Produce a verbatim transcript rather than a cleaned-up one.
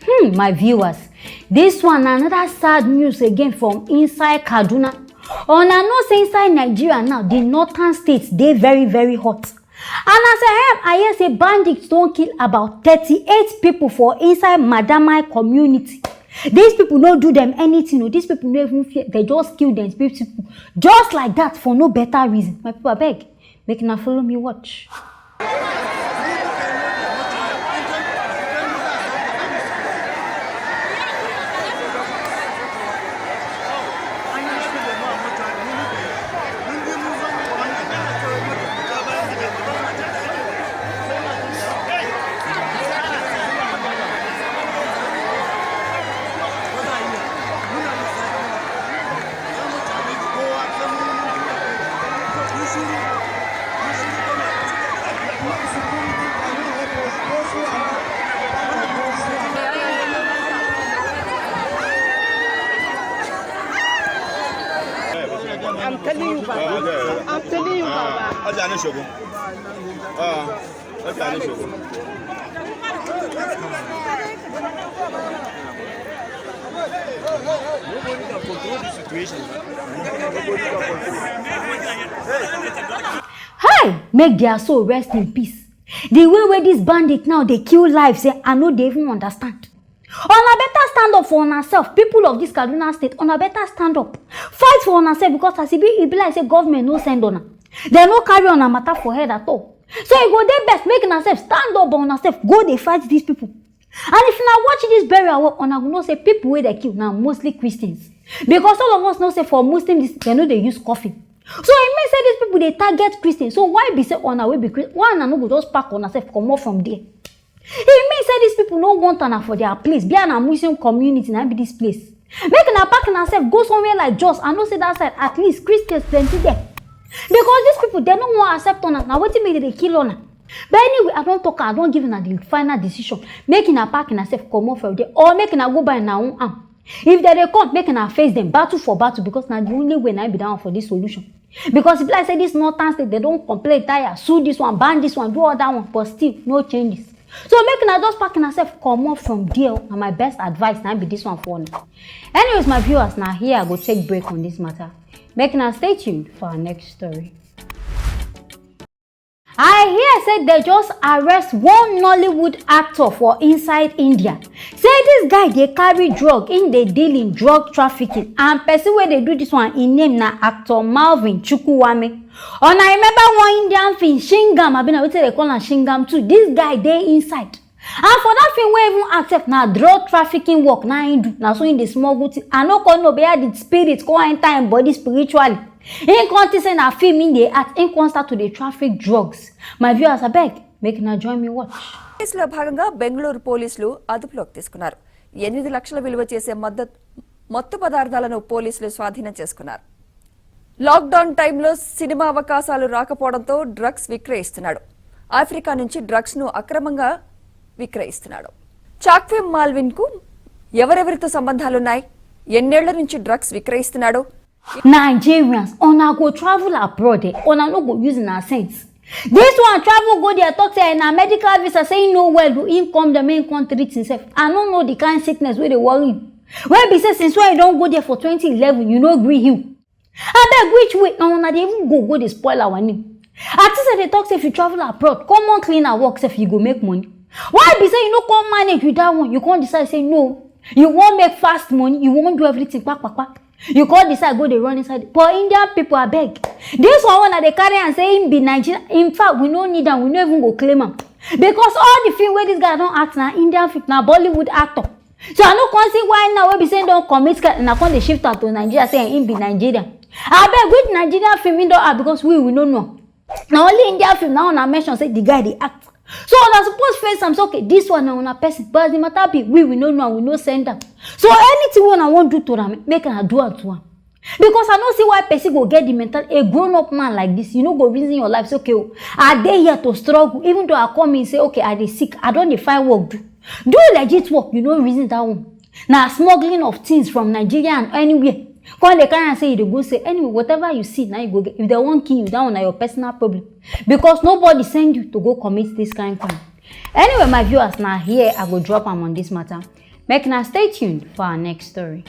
Hmm, my viewers, this one na another sad news again from inside Kaduna. Una know say inside Nigeria now, the northern states dey very very hot. And as I hear, I hear say bandits don kill about thirty-eight people for inside Madamai community. These people no do them anything o. These people no even fear. They just kill them people just like that for no better reason. My people, abeg, make una follow me watch. I'm telling you, Baba. I'm telling you, Baba. Ọjà ní ṣògo. Ah, ọjà ní ṣògo. Nobody can control the situation. Hi, make their soul rest in peace. The way wey this bandit now dey kill life, say I no dey even understand. Una better stand up for una self, people of this Kaduna state. Una better stand up, fight for una self, because as e be, e be like say government no send una. Dem no carry una matter for head at all. So e go dey best make una self stand up by una self, go dey fight these people. And if una watch this burial, well, una go know say people wey dey kill na mostly Christians, because all of us know say for Muslim this, dem no dey use coffin. So e mean say these people dey target Christians. So why be say una wey be Christian, why una no go just pack una self comot from there? E mean say these people no want una for their place. Be na Muslim community na be this place. Make una pack una self go somewhere like Jos. I know say that side at least Christians plenty there, because these people dem no wan accept una. Na wetin make dem dey kill una. But anyway, I don talk am, I don give una the final decision. Make una pack una self comot from there, or make una go by una own arm. If dem dey come, make una face dem battle for battle, because na the only way na be that one for this solution. Because e be like say this northern state, dem don complain tire, sue this one, ban this one, do other one, but still no changes. So make una just pack una self comot from there. Na my best advice na be this one for una. Anyways, my viewers, na here I go take break on this matter. Make una stay tuned for our next story. I hear say they just arrest one Nollywood actor for inside India. Say this guy dey carry drug, im dey deal in drug trafficking, and person wey dey do this one, im name na actor Malvin Chukwuwame. Una remember one Indian film, Shingam, abi na wetin dem call am, Shingam two? This guy dey inside. And for that film wey even act sef, na drug trafficking work na im do. Na so im dey smuggle thing. I no come know, but the spirit come enter im body spiritually. Im come think say na film im dey act. Im come start to dey traffic drugs. My viewers, abeg, make una join me watch. కేసులో భాగంగా బెంగళూరు పోలీసులు అదుపులోకి తీసుకున్నారు. ఎనిమిది లక్షల విలువ చేసే మద్దతు మత్తు పదార్థాలను పోలీసులు స్వాధీనం చేసుకున్నారు. లాక్‌డౌన్ టైంలో సినిమా అవకాశాలు రాకపోవడంతో డ్రగ్స్ విక్రయిస్తున్నాడు. ఆఫ్రికా నుంచి డ్రగ్స్ ను అక్రమంగా విక్రయిస్తున్నాడు. చాక్వే మాల్విన్ కు ఎవరెవరితో సంబంధాలున్నాయి, ఎన్నేళ్ల నుంచి డ్రగ్స్ విక్రయిస్తున్నాడు? Nigerians, una go travel abroad, eh? Una no go use una sense. This one travel go there, talk say na medical visa, say he no well, do him come there, make him come treat himself. I no know the kind sickness wey dey worry you. Wey be say since when you don go there for twenty eleven, you no gree heal. Abeg, which way? Na una dey even go go dey spoil our name. Artist dey talk say if you travel abroad, come on clean and work sef, you go make money. Why be say you no come manage with that one? You come decide say no, you wan make fast money, you wan do everything kpakpakpa. You come decide go dey run inside. But Indian people, abeg, this one wey una dey carry am say im be Nigerian. In fact, we no need am, we no even go claim am, because all the film wey this guy don act na Indian film, na Bollywood actor. So I no come see why now wey be say im don commit crime, una come dey shift am to Nigeria, say im be Nigerian. Abeg, which Nigerian film im don act? Because we, we no know am. Na only Indian film na una mention say the guy dey act. So una suppose face am say, okay, this one na una person. But as the matter be, we, we no know am, we no send am. So anything wey una wan do to am, make una do am to am. Because I no see why person go get the mental, a grown up man like this, you no go reason your life say, okay o, I dey here to struggle, even though I come in say, okay, I dey sick, I don dey find work do. Do legit work, you no reason that one. Na smuggling of things from Nigeria and anywhere. Come dey carry am say you dey go sell. Anyway, whatever you see, na you go get. If dem wan kill you, that one na your personal problem. Because nobody send you to go commit this kind crime. Anyway, my viewers, now here I go drop am on this matter. Make na stay tuned for our next story.